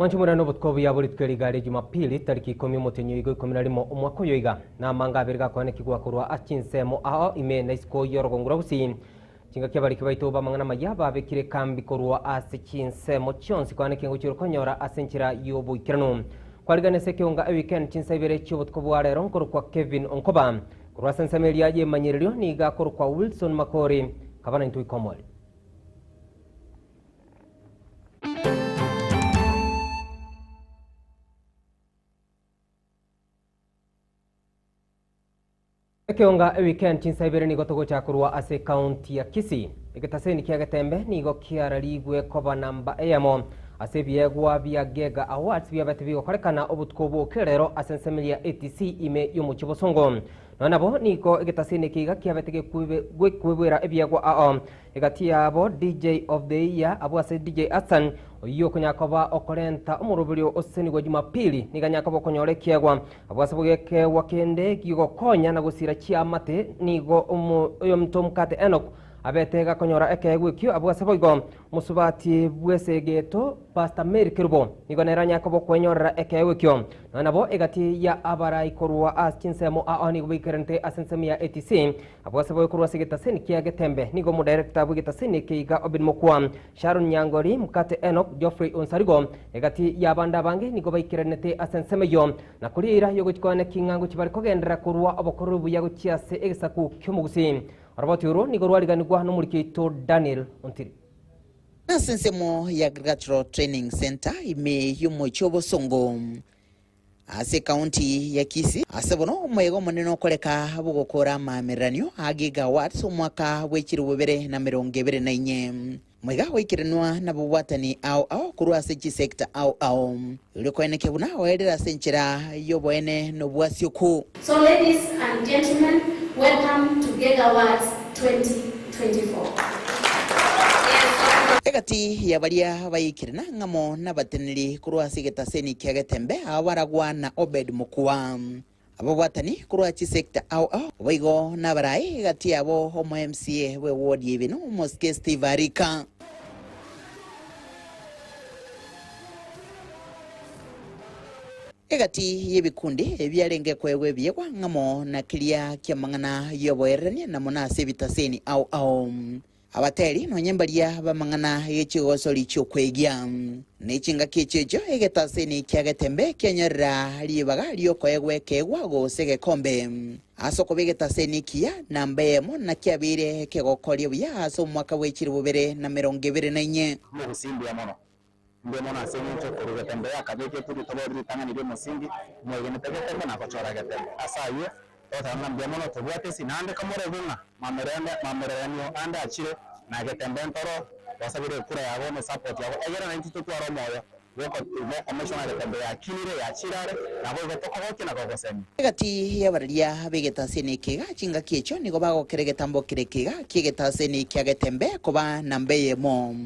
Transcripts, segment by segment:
Mwanche morane obotuko obuya bore rituko eri iga ria Jumapili, tariki ikomi omotenyi oiga ikomi na rimo omwaka oyo iga. Na amanga abere gakoanekigwa korwa ase chinsemo ao ime na isiko y'orogongo rwa Gusii. Chingaki abariki baito b'amang'ana amaya babekire ekambi korwa ase chinsemo chionsi koaneka engochia orikonyora ase enchera y'oboikeranu. Kwarigana ase ekeonga eweekend chinsa ibere chi'obotuko bwa rero nkorokwa Kevin Onkoba. Korwa ase ensemo eria y'emanyererio nigo akorokwa Wilson Makori. Kaba naintwe goika omoerio. Ekeonga eweekend chinsa ibere nigo togocha korwa ase ekaunti ya Kisii. Egetaseni kia Getembe nigo kiararigwe koba namba eyemo ase ebiegwa bia Gega Awards biabete bigokorekana obotuko bw'oke rero ase ensemo ya ATC ime y'omochie Bosongo. Nonya nabo nigo egetaseni eke iga kiabete gekwebwera ebiegwa ao Egati yabo DJ of the year abwo ase DJ Hassan oyio okonyara koba okorenta omoroberio osesenigwa Jumapili nigo anyare koba okonyora ekiegwa abwo ase bogekeegwa kende gigokonya na gosira chiamate nigo oyominto omokate Enock abete gakonyora ekeegwa ekio abwo ase boigo Mosubati bw'esegeto Pastor Mary Kerubo nigo nere anyare koba okwenyorera ekeegwa ekio. Nonya nabo egati ya abarai korwa ase chinsemo ao nigo baikeranete ase ensemo ya ATC Abwo ase bobe korwa ase egetaseni kia Getembe nigo omodaerekta bw'egetaseni eke iga Obed Mokua, Sharon Nyangori, Mukate Enock, Geoffrey Onsarigo, egati y'abande abange nigo baikeranete ase ensemo eyio na koria eira y'ogochia koene king'a ngochia bare kogenderera korua obokoreri obuya gochia ase egesaku ki'omogusii. Oroboti orwo nigo rwariganigwa nomoriki oito Daniel Ontiri. Ase ensemo ya Agricultural Training Centre ime y'omochie o Bosongo Ase ekaunti ya Kisii, ase bono omoyega omonene okoreka bw'ogokora amaamereranio a Giga Awards omwaka bwe chilifu bibere na emerongo ebere na inye. Moiga goikeranwa nabobwatani ao ao korwa ase chisector ao ao, erio koenekia buna oerire ase enchera y'oboene na obwasioku. So ladies and gentlemen, welcome to Gega Awards 2024. Egati ya baria baikire nang'amo nabateneneri korwa ase egetaseni kia Getembe, aba baragwa na Obed Mokua. Ababwatani korwa chisecta ao ao boigo nabarai egati yabo omo MCA bwe ward ya Ibeno omosike Steve Arika. Egati y'ebikundi ebiarenge koegwa ebiegwa ng'amo na keria ki'amang'ana y'oboererania na mono ase ebitaseni ao ao. Abateri nonye mbaria b'amang'ana ye chigosori chi'okwegia. Ne chingaki echio echio egetaseni kia Getembe kianyorera ribaga ri'okoegwa ekeegwa gose egekombe. Ase okoba egetaseni ekiya namba eyemo nakiabeire ekegokoria buya ase omwaka bwe chilifu bibere na emerongo ebere na inye. Omogusi mbuya mono. Mbuya mono ase eng'encho korwa Getembe yakabeketwe ritobori ritang'ani ri'omosingi, mwegenete Getembe na gochora Getembe. Ase ayio, togoteba ng'a mbuya mono tobwate esi naende kamorebe ng'a mamereranio ande achire, na Getembe ntoro, twasabire ekura yabo na esupport yabo egere naintwe totware omoyo bw'okomeshwa ng'a Getembe yakinire, yachire are, naboigo tokogokia na kogosemia. Egati y'abararia b'egetaseni eke iga chingaki echio nigo bagokera egetambo kere eke iga ki'egetaseni kia Getembe koba namba eyemo.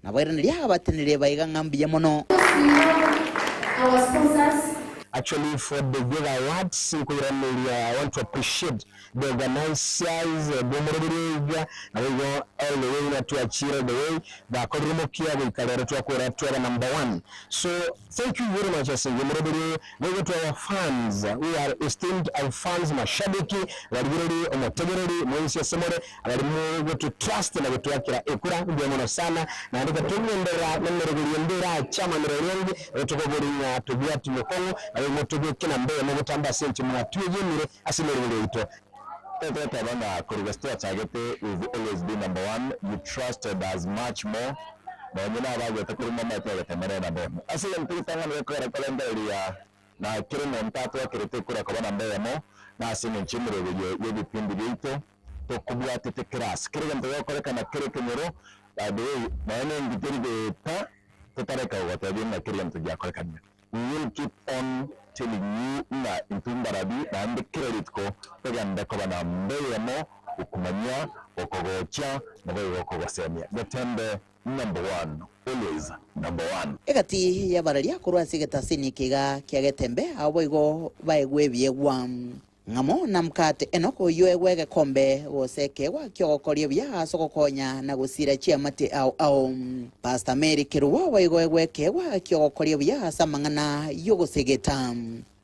Nabairaneria abateneneri baiga ng'a mbuya mono. Our sponsors. Actually for the Gega Awards nkoiraneria I want to appreciate the organisers bw'omoroberio oiga naboigo all the way buna twachire all the way bakorire omokia goika rero twakora twaba number one so thank you very much ase omoroberio oyo naboigo to our fans we are esteemed our fans mashabiki abarigereri omotegereri mwensi ase more Abari mogotu trust na gotuakera ekura mbuya mono sana naende gatogenderera nemeroberio ende erache amamerero ende nabo tokoboria ng'a tobwati bokong'u nabo igo tobeke namba eyemo gotamba ase enche mwatwegenire ase emeroberio yaito. Toteba ng'a korwa gose twachagete we've always been number one, you trusted us much more nonye nabagete korwa momanyete ogotemera enamba eyemo. Ase egento getang'ani gekogera korengereria na kera omonto atwakerete ekura koba namba eyemo nase eng'encho y'emeroberio y'ebipindi biaito. Tokobwatete class. Kera egento gegokorekana kere ekenyoro, by the way, nonya ne engiti eri goeta, totareka gogotebia ng'a kera egento giakorekanire. We will keep on telling you ng'a intwe mbarabi naende kera rituko togende koba namba eyemo gokumanyia, gokogochia, naboigo gokogosemia. Getembe number one, always number one. Egati y'abararia korwa ase egetaseni eke iga kia Getembe, abo boigo baegwe ebiegwa. Ng'amo na mkate Enock oyio oegwe egekombe gose ekeegwa ki'ogokoria buya ase ogokonya na gosiira chiamate ao ao. Pastor Mary Kerubo boigo oegwe ekeegwa ki'ogokoria buya ase amang'ana y'ogosegeta.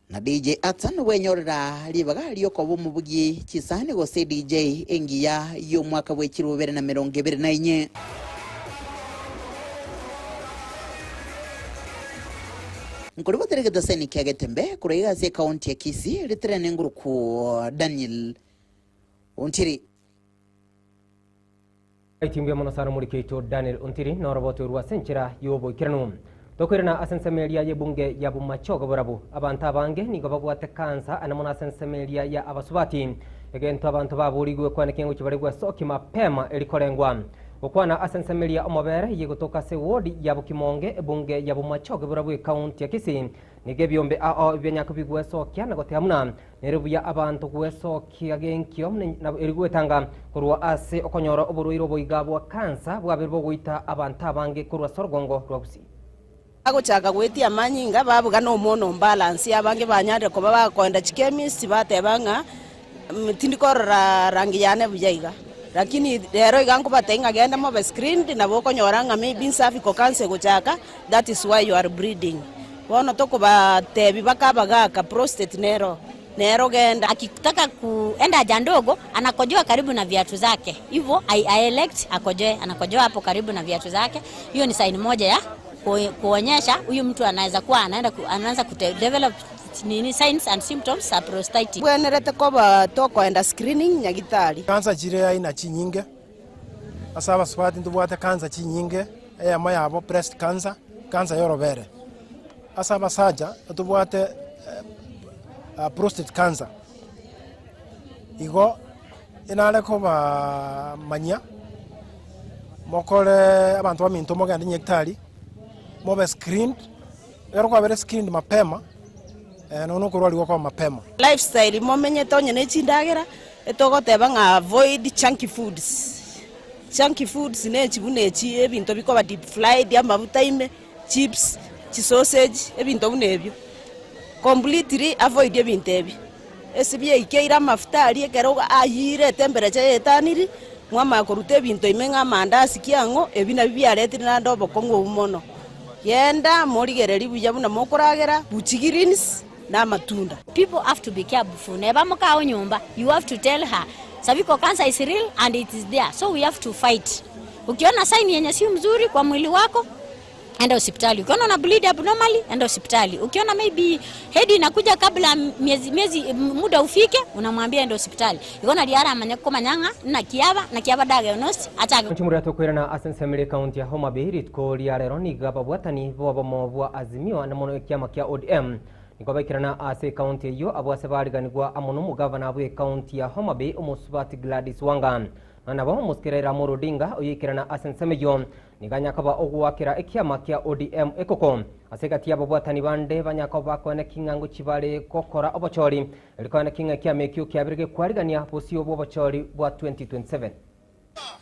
Na DJ Atsan bwenyorera ribaga ri'okoba omobugi chisani gose DJ engiya y'omwaka bwe chilifu bibere na emerongo ebere na inye. Nkoribotera egetaseni kia Getembe korwa iga ase ekaunti ya Kisii ritere nenguruku Daniel Ontiri. Itimbia mono sana omoriki oito Daniel Ontiri noroboto orwo ase enchera y'oboikeranu. Tokoirana ase ensemo eria y'ebunge ya Bomachoge borabu. Abanto abange nigo babwate kansa ane mono ase ensemo eria ya abasubati. Egento abanto baborigwe kwane kengochi bare gwesokia mapema eri korengwa. Gokwana ase ensemo eria omobere yegotoka ase ewodi ya Bokimonge ebunge ya Bomachoge borabu ekaunti ya Kisii nigo ebiombe ao bianyaka bigwesokia na goteba buna Nere buya abanto gwesokia genkio na eri gwetanga korwa ase okonyora oborwaire oboiga bwa kansa bwabeire bogoita abanto abange korwa ase orogongo rwa Gusii. Bagochaka goetia amanyinga, babuga nomwana ombalansi. Abange banyarire koba bakoenda chikemist bateba ng'a tindi korora rangi yane buya iga. Lakini rero iga nkobatebia ng'a genda mobe screened nabo okonyora ng'a maybe cervical cancer egochaka that is why you are bleeding. Bono tokobatebi baka abagaka prostate nero nero genda. Akitaka kuenda haja ndogo anakojoa karibu na viatu zake hivyo I elect akojoe anakojoa hapo karibu na viatu zake. Hiyo ni sign moja ya kuonyesha huyu mtu anaweza kuwa anaenda anaanza ku develop nini signs and symptoms za prostatitis. Bwenerete koba tokoenda screening nyagitari. Cancer chire aina chinyinge, ase abasubati ntobwate cancer chinyinge, eyemo yabo breast cancer, cancer ya orobere. Ase abasacha ntobwate prostate cancer. Igo enare kobamanyia mokore abanto baminto mogende nyagetari, mobe screened, ekero kwabere screened mapema, nonya okorwariwa koba mapema. Lifestyle momenyete onye ne chindagera, etogoteba ng'a avoid chunky foods. Chunky foods ne echi buna echi ebinto bikoba deep fried, amafuta ime, chips, chisausage, ebinto buna ebio. Completely avoid ebinto ebi. Ase biaikeire amafuta aria ekero ayire etemperature yaetaniri, mwamanya koruta ebinto ime ng'a amandasi ki ang'o, ebi nabio biaretire naende obokong'u obwo mono. Genda morigererie buya buna mokoragera, buchi greens na amatunda. People have to be careful neba mokao nyomba you have to tell her cervical cancer is real and it is there so we have to fight ukiona sign yenye si mzuri kwa mwili wako enda hospitali ukiona una bleed abnormally enda hospitali ukiona maybe hedhi inakuja kabla miezi miezi muda ufike unamwambia enda hospitali igo nari aramanye komanya ng'a naki aba naki aba diagnosed achake Nchimura tokoirana ase ensemo ere ekaunti ya Homa Bay rituko ria rero nigo ababwatani b'obomo bwa Azimio ande mono ekiama kia ODM nigo baikerana ase ekaunti eyio abwo ase bariganigwa amo nomogavana bw'ekaunti ya Homa Bay omosubati Gladys Wanga. Nonya nabo omosike Raila Amolo Odinga oyoikerana ase ensemo eyio nigo anyakoba ogoakera ekiama kia ODM ekoko ase egati y'ababwatani bande banyakoba bakoene king'ango chibare gokora obochori Erio konya naki ng'a ekiama ekio kiabeire gekwarigania bosio bw'obochori bwa 2027.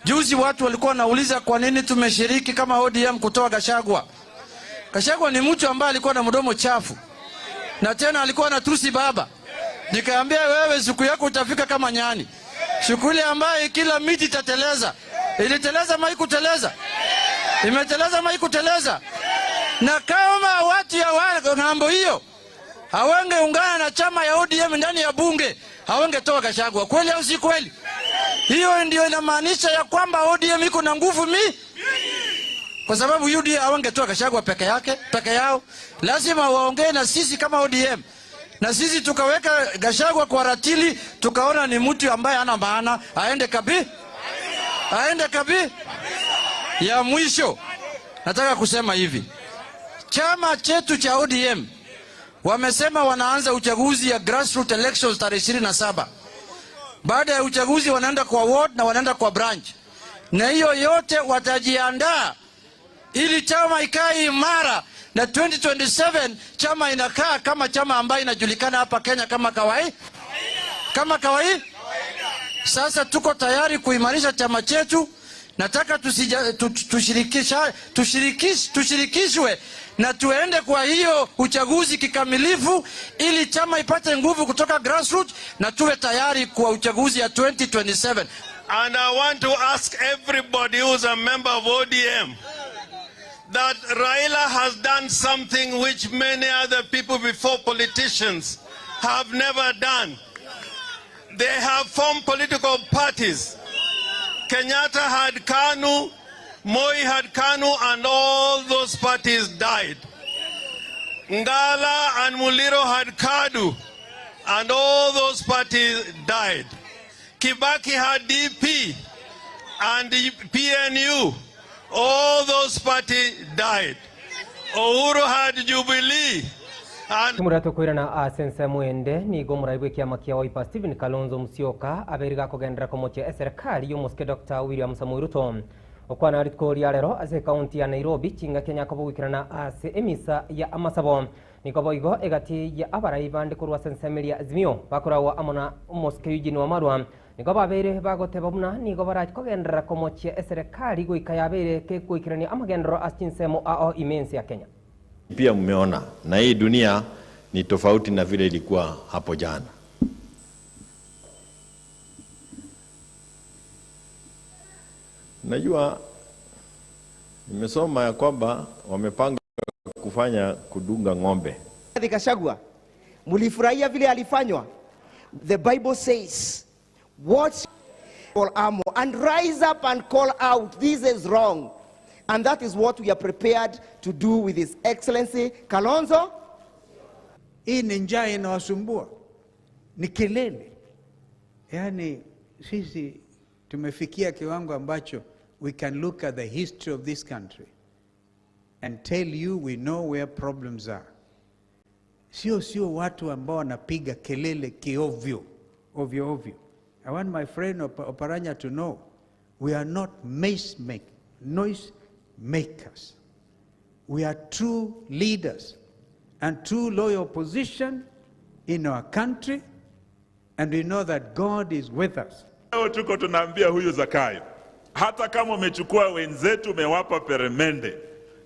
Juzi watu walikuwa wanauliza kwa nini tumeshiriki kama ODM kutoa Gachagua. Gachagua ni mtu ambaye alikuwa na mdomo chafu na tena alikuwa anatusi baba. Nikaambia wewe, siku yako utafika kama nyani, siku ile ambaye kila miti itateleza. Iliteleza ama haikuteleza? Imeteleza ama haikuteleza? Na kama watu ya ng'ambo hiyo hawangeungana na chama ya ODM ndani ya bunge, hawangetoa Gachagua. Kweli au si kweli? Hiyo ndio inamaanisha ya kwamba ODM iko na nguvu mi, kwa sababu UDA hawangetoa Gachagua peke yake peke yao, lazima waongee na sisi kama ODM, na sisi tukaweka Gachagua kwa ratili, tukaona ni mtu ambaye hana maana, aende kabi, aende kabi. Ya mwisho nataka kusema hivi, chama chetu cha ODM wamesema wanaanza uchaguzi ya grassroots elections tarehe 27. Baada ya uchaguzi wanaenda kwa ward na wanaenda kwa branch, na hiyo yote watajiandaa ili chama ikae imara, na 2027 chama inakaa kama chama ambayo inajulikana hapa Kenya kama kawaida, kama kawaida. Sasa tuko tayari kuimarisha chama chetu. Nataka tusija, tu, tushirikisha, tushirikish, tushirikishwe na tuende kwa hiyo uchaguzi kikamilifu, ili chama ipate nguvu kutoka grassroots na tuwe tayari kwa uchaguzi ya 2027. And I want to ask everybody who's a member of ODM that Raila has done something which many other people before politicians have never done. They have formed political parties. Kenyatta had KANU, Moi had KANU, and all those parties died. Ngala and Muliro had KADU, and all those parties died. Kibaki had DP and the PNU. All those parties died. Uhuru had Jubilee. And Tumura tukwirana ase ensemo ende nigo omorai bwa ekiama kia Wiper Stephen Kalonzo Musyoka abeire gakogendera komochia eserikali ya omosike Dr. William Samoei Ruto. Okwana rituko ria rero ase ekaunti ya Nairobi chingaki nyako bogwikirana ase emisa ya amasabo. Nigo boigo egati ya abarai bande korwa ase ensemo eria Azimio bakoragwa amo na omosike Eugene Wamalwa nigo babeire bagoteba buna nigo barakogenderera komochia eserikali goika yabeire kegoikerania amagendero ase chinsemo ao ime ense ya Kenya. Pia mmeona na hii dunia ni tofauti na vile ilikuwa hapo jana. Najua nimesoma ya kwamba wamepanga kufanya kudunga ng'ombe. Gachagua, mulifurahia vile alifanywa? The Bible says, watch all armor and rise up and call out, this is wrong. And that is what we are prepared to do with His Excellency Kalonzo. Hii ni njaa inawasumbua, ni kelele. Yaani sisi tumefikia kiwango ambacho we can look at the history of this country and tell you we know where problems are. Sio sio watu ambao wanapiga kelele kiovyo ovyo ovyo. I want my friend Oparanya to know we are not noise makers. We are true leaders and true loyal opposition in our country, and we know that God is with us. Leo tuko tunaambia huyu Zakayo, hata kama umechukua wenzetu umewapa peremende,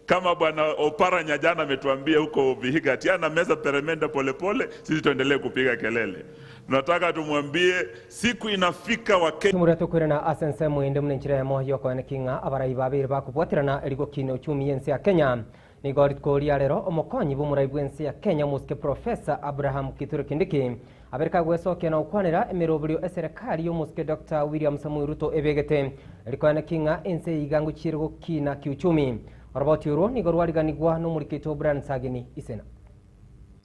kama bwana Oparanya jana ametuambia huko Vihiga ati anameza peremende polepole, sisi tuendelee kupiga kelele. Tunataka tumwambie siku inafika wa Tumura tukwirana ase ensemo ende muna enchera emo yokoene king'a abarai babere bakobwaterana erigokina uchumi ense ya Kenya. Nigo rituko ria rero omokonyi bwa omorai bwa ense ya Kenya omosike Professor Abraham Kithure Kindiki abereka gwesokia na gokwanera emeroberio eserikali ya omosike Dr. William Samoei Ruto ebegete erikoene king'a ense iga ngochiire gokina kiuchumi. Oroboti orwo nigo rwariganigwa na omorikito Brian Sagini Isena.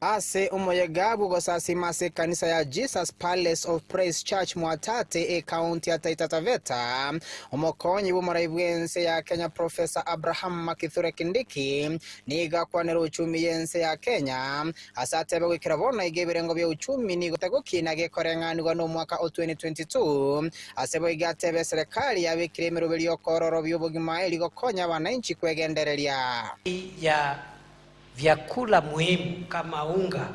Ase omoyega bugosasima ase ekanisa ya Jesus Palace of Praise Church Mwatate ekaunti ya Taita Taveta, omokonyi bw'omorai bw'ense ya Kenya Professor Abraham Kithure Kindiki nigo akwanera uchumi y'ense ya Kenya ase atebe gwikira bono iga ebirengo bya uchumi nigo tegokina gekoreng'anigwa n'omwaka o 2022 ase boiga atebe serikali yabikire emeroberi okororo by'obogima erigokonya abananchi kwegendereria. Ya vyakula muhimu kama unga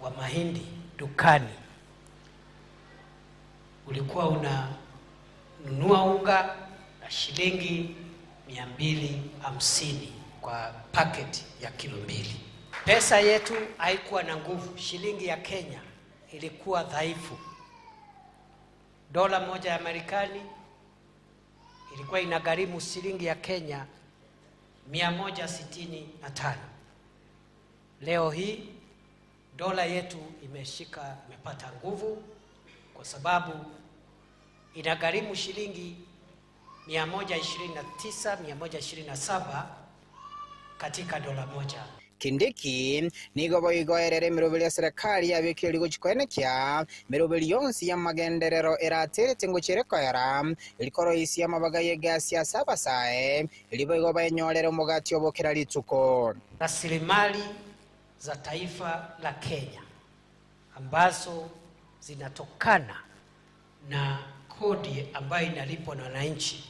wa mahindi dukani, ulikuwa unanunua unga na shilingi 250 kwa paketi ya kilo 2. Pesa yetu haikuwa na nguvu, shilingi ya Kenya ilikuwa dhaifu. Dola moja ya Marekani ilikuwa inagharimu shilingi ya Kenya 165. Leo hii dola yetu imepata nguvu kwa sababu inagharimu shilingi 129, 127 katika dola moja. Kindiki nigo boigoerera emeroberi ya serikali yabikire rigochikoenekia emeroberi yonsi ya magenderero eraterete ngochirekoera erikoroisia amabaga y'egasi ase abasae eriboigo baenyorere omogati obokera rituko. Rasilimali za taifa la Kenya ambazo zinatokana na kodi ambayo inalipwa na wananchi,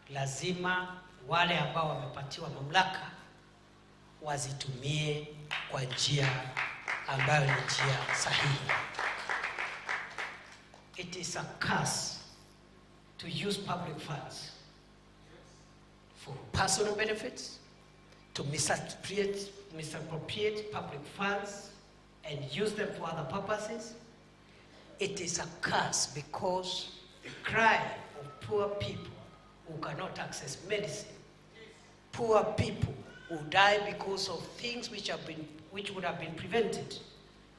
lazima wale ambao wamepatiwa mamlaka wazitumie kwa njia ambayo ni njia sahihi. It is a curse to use public funds for personal benefits, to misappropriate, misappropriate public funds and use them for other purposes. It is a curse because the cry of poor people who cannot access medicine, poor people who die because of things which, have been, which would have been prevented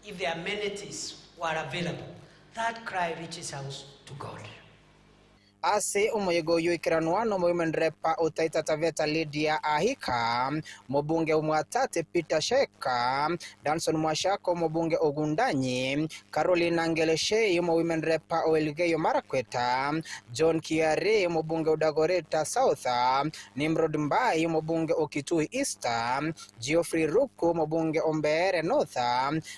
if the amenities were available. That cry reaches out to God. Ase omoyega oyio oikeranwa nomowomen rep o Taita Taveta Lydia Ahika, omobunge o Mwatate Peter Sheka, Danson Mwashako omobunge o Gundanyi, Caroline Angeleshei omowomen rep o Elgeyo Marakwet, John Kiarie omobunge o Dagoretti South, Nimrod Mbai omobunge o Kitui East, Geoffrey Ruku omobunge o Mbeere North,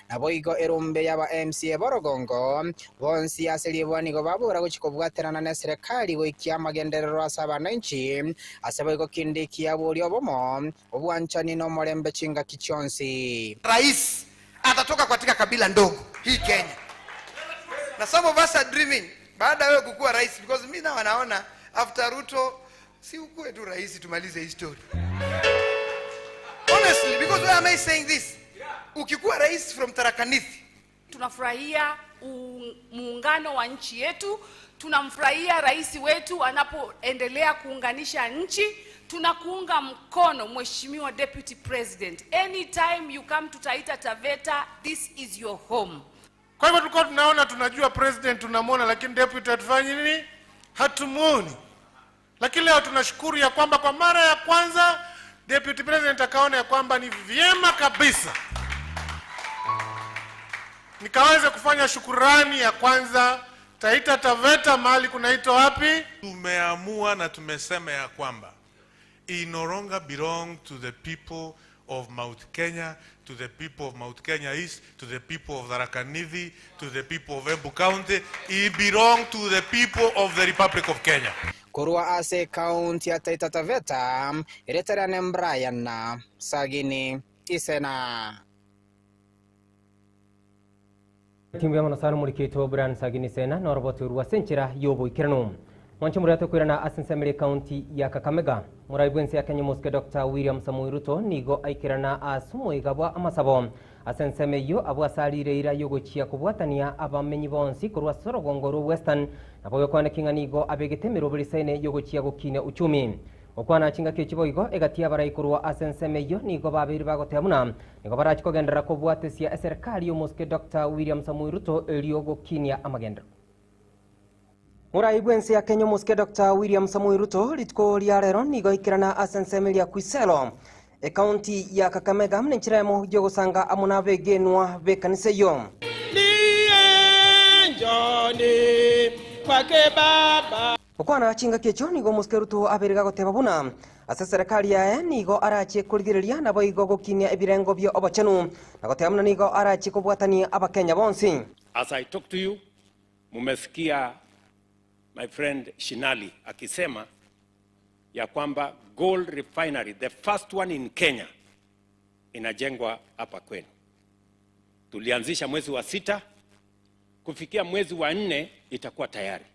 naboigo erumbe y'aba MCA b'orogongo bonsi ase riboa nigo babora gochia kobwaterana neserekari goikia amagenderero ase abananchi ase boigo kende kiaboria obomo, obwanchani na omorembe chingaki chionsi. Rais atatoka katika kabila ndogo hii Kenya. Na some of us are dreaming baada ya wewe kukuwa rais because mimi na wanaona after Ruto si ukuwe tu rais tumalize hii story. Honestly, because why am I saying this? Ukikuwa rais from Tharaka Nithi Tunafurahia muungano wa nchi yetu, tunamfurahia rais wetu anapoendelea kuunganisha nchi. Tunakuunga mkono Mheshimiwa Deputy President. Anytime you come to Taita Taveta, this is your home. Kwa hivyo tulikuwa tunaona tunajua president tunamwona, lakini deputy hatufanyi nini? Hatumuoni. Lakini leo tunashukuru ya kwamba kwa mara ya kwanza deputy president akaona ya kwamba ni vyema kabisa nikaweze kufanya shukurani ya kwanza Taita Taveta, mahali kunaitwa wapi? Tumeamua na tumesema ya kwamba Inoronga belong to the people of Mount Kenya, to the people of Mount Kenya East, to the people of Tharaka Nithi, to the people of Embu County. It belong to the people of the Republic of Kenya. Korwa ase ekaunti ya Taita Taveta, ereterane Brian Sagini Isena. Timbu mono sana omorikito Brian Sagini Sena noroboti rwa senchera yoboikerano mwancho muriate kwirana ase nsemere county ya Kakamega morai bwense ya Kenya Mosque Dr. William Samoei Ruto nigo aikerana ase omoiga bwa amasabo ase ensemo eyio abwo asarire ira yogochia kobwatania abamenyi bonsi korwa ase orogongo rwa Western nabo gekwaneki ng'a nigo abegete emeroberi saine yogochia gokinia uchumi okwana chingaki echi boigo egati abarai korwa ase ensemo eyio nigo babere bagoteba buna nigo barachi kogenderera kobwatesia eserikali y'omosike Dr. William Samoei Ruto erio gokinia amagendero. Morai bwense ya Kenya omosike Dr. William Samoei Ruto rituko ria rero nigo aikerana ase ensemo eria Khwisero ekaunti ya Kakamega muna enchera emo yogosanga amo na abegenwa b'ekanisa eyio. Okwana chingaki echio nigo omosike Ruto abere gagoteba buna ase serikali yaye nigo arachie korigereria nabo igo gokinia ebirengo bia obochenu na goteba buna nigo arachie kobwatania abakenya bonsi. As I talk to you, mumesikia my friend Shinali akisema ya kwamba gold refinery, the first one in Kenya, inajengwa hapa kwenu. Tulianzisha mwezi wa 6, kufikia mwezi wa 4 itakuwa tayari.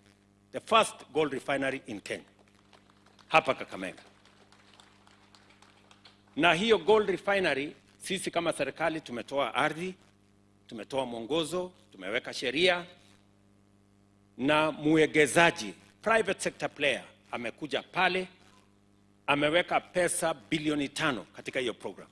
The first gold refinery in Kenya, hapa Kakamega. Na hiyo gold refinery, sisi kama serikali tumetoa ardhi, tumetoa mwongozo, tumeweka sheria, na mwegezaji, private sector player, amekuja pale, ameweka pesa bilioni 5 katika hiyo program.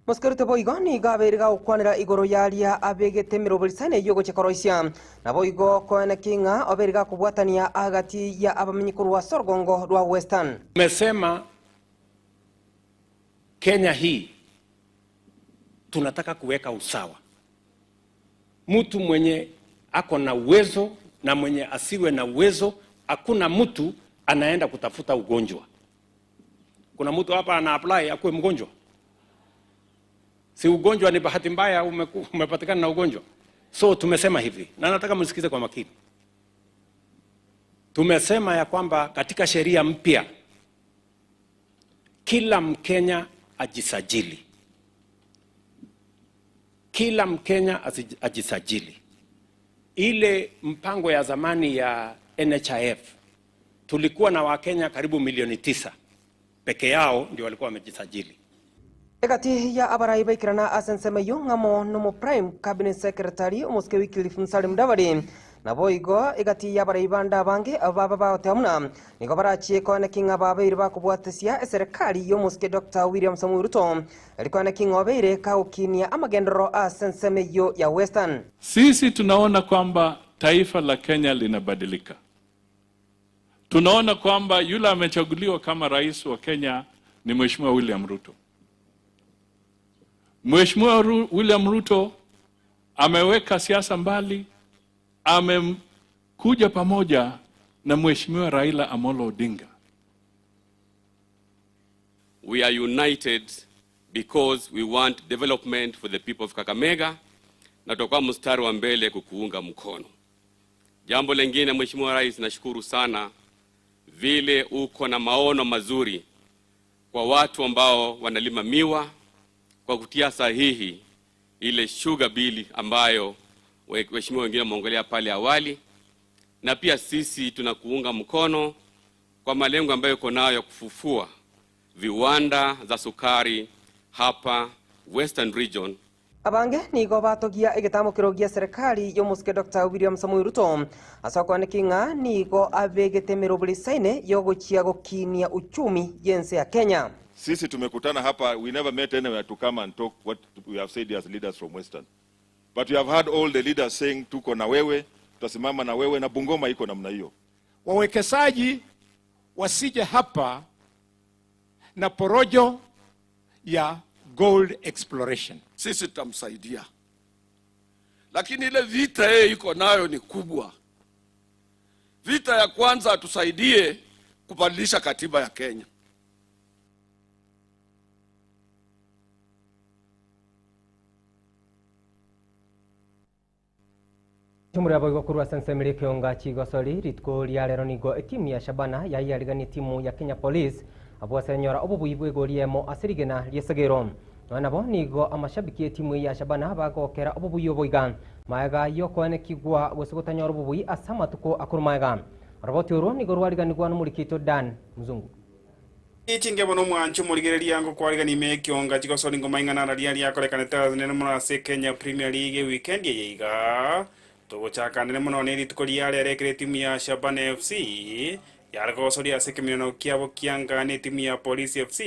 Mosike Ruto boigo nigo abere gagokwanera igoro yaria abegete emeroberi sana eyio gochia koroisia nabo igo koeneki ng'a obere gakobwatania agati ya abamenyi korwa ase orogongo rwa Western. Tumesema Kenya hii tunataka kuweka usawa. Mtu mwenye ako na uwezo na mwenye asiwe na uwezo, hakuna mtu anaenda kutafuta ugonjwa. Kuna mtu hapa ana apply akuwe mgonjwa? Si ugonjwa ni bahati mbaya umepatikana na ugonjwa. So tumesema hivi, na nataka msikize kwa makini. Tumesema ya kwamba katika sheria mpya kila Mkenya ajisajili. Kila Mkenya ajisajili. Ile mpango ya zamani ya NHIF Tulikuwa na Wakenya karibu milioni tisa peke yao ndio walikuwa wamejisajili. Egati ya abarai baikerana ase ensemo eyio ng'amo na omo-prime cabinet secretary omosike Wycliffe Musalia Mudavadi, naboigo egati ya abarai bande abange abwo baba bagoteba buna nigo barachie koaneki ng'a babeire bakobwatesia eserekari y'omosike Doctor William Samoei Ruto eri koaneki ng'a obeire kagokinia amagenderero ase ensemo eyio ya Western. Sisi tunaona kwamba taifa la Kenya linabadilika. Tunaona kwamba yule amechaguliwa kama rais wa Kenya ni Mheshimiwa William Ruto. Mheshimiwa William Ruto ameweka siasa mbali, amekuja pamoja na Mheshimiwa Raila Amolo Odinga. We are united because we want development for the people of Kakamega na tutakuwa mstari wa mbele kukuunga mkono. Jambo lingine, Mheshimiwa Rais, nashukuru sana vile uko na maono mazuri kwa watu ambao wanalima miwa kwa kutia sahihi ile sugar bill ambayo waheshimiwa wengine wameongelea pale awali, na pia sisi tunakuunga mkono kwa malengo ambayo uko nayo ya kufufua viwanda za sukari hapa Western Region. Abange nigo batogia egetamokero gia serikali y'omosike Doctor William Samoei Ruto ase okwaneki ng'a nigo abegete emerobori saine yogochia gokinia uchumi y'ense ya Kenya. Sisi tumekutana hapa, we never met anywhere to come and talk what we have said as leaders from Western. But we have heard all the leaders saying tuko na wewe, tutasimama na wewe, na Bungoma iko namna hiyo. Wawekezaji wasije hapa na porojo ya gold exploration. Sisi tutamsaidia, lakini ile vita yeye iko nayo ni kubwa. Vita ya kwanza atusaidie kubadilisha katiba ya Kenya. Chimura boigo korwa ase ensemo eria ekeonga chigosori rituko ria rero nigo etimu ya Shabana yaiariganie etimu ya Kenya Police abwo ase enyora obobui bw'egori emo ase rigena ri'esegero. Nonya nabo nigo amashabiki etimu eye ya Shabana bagokera obobui obo iga maega y'okoenekigwa gose gotanyora obobui ase amatuko akorwa maega. Oroboti orwo nigo rwariganigwa nomorikito Dan Mzungu. Chinge bono omwancho omorigereria ngokwarigania ime ekionga chigosori ngoma ing'ana araria riakorekanete nene mono ase Kenya Premier League ewikendi eye iga. Togochaka nene mono ne rituko ria rero ekero etimu ya Shabana FC yare kogosoria ase ekeminano kiabo kianga ne etimu ya Police FC.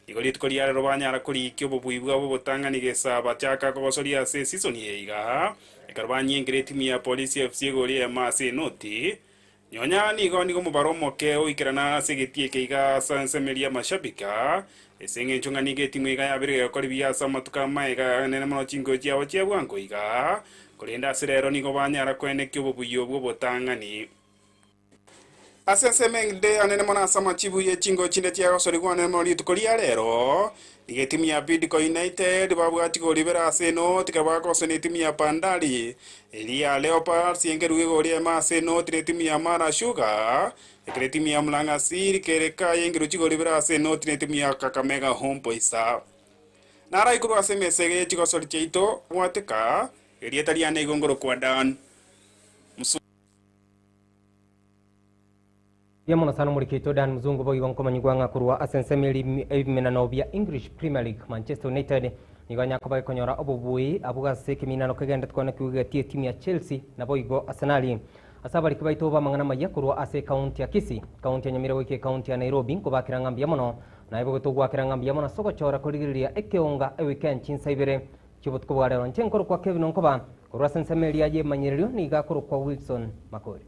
Igo rituko ria rero banyara korikia obobui bwabo obotang'ani gesa bachaka kogosoria ase esisoni eye iga ekero banyengire etimu ya Police FC egori eyemo ase enoti Nonya nigo nigo omobaro omoke oikerana ase egetii eke iga ase ensemo eria y'amashabiki, ase engencho ng'a nigo etimu iga yabeire gegokora ebiya ase amatuko amaega anene mono chingoyo chiabo chia bwango iga, korende ase rero nigo banyara koenekia obobuya obwo obotang'ani. Ase ensemo ende anene mono ase amachibu ye chingoyo chinde chiagosorigwa anene mono rituko ria rero, Nigo etimu ya Bidco United babwati koribera ase enoti kabakoswa netimu ya Bandari, eria ya Leopards enkerwa igoro emo ase enoti netimu ya Mara Sugar, ekero etimu ya Murang'a Seal kereka yengerwa chikoribera ase enoti netimu ya Kakamega Homeboyz. Naraigurwe ase emesege ye chigosori chiaito gwateka, erieta riane igo ngorokwa Dan. Mbuya mono sana omoriki oito Dan Mzungu boigo nkomanyigwa ng'a korwa ase ensemo eri ebimenano bia English Premier League Manchester United nigo anya koba gekonyora obobui abwo ase ekeminano kegenderete kwana kiugetie etimu ya Chelsea naboigo Arsenal. Ase abariki baito b'amang'ana amayia korwa ase ekaunti ya Kisii, ekaunti ya Nyamira goika ekaunti ya Nairobi nkobakera ng'a mbuya mono naye bobe togwakera ng'a mbuya mono ase ogochora korigereria ekeonga eweekend chinsa ibere chi'obotuko bwa rero. Inche nkorokwa Kevin Onkoba korwa ase ensemo eria y'emanyererio nigo akorokwa Wilson Makori.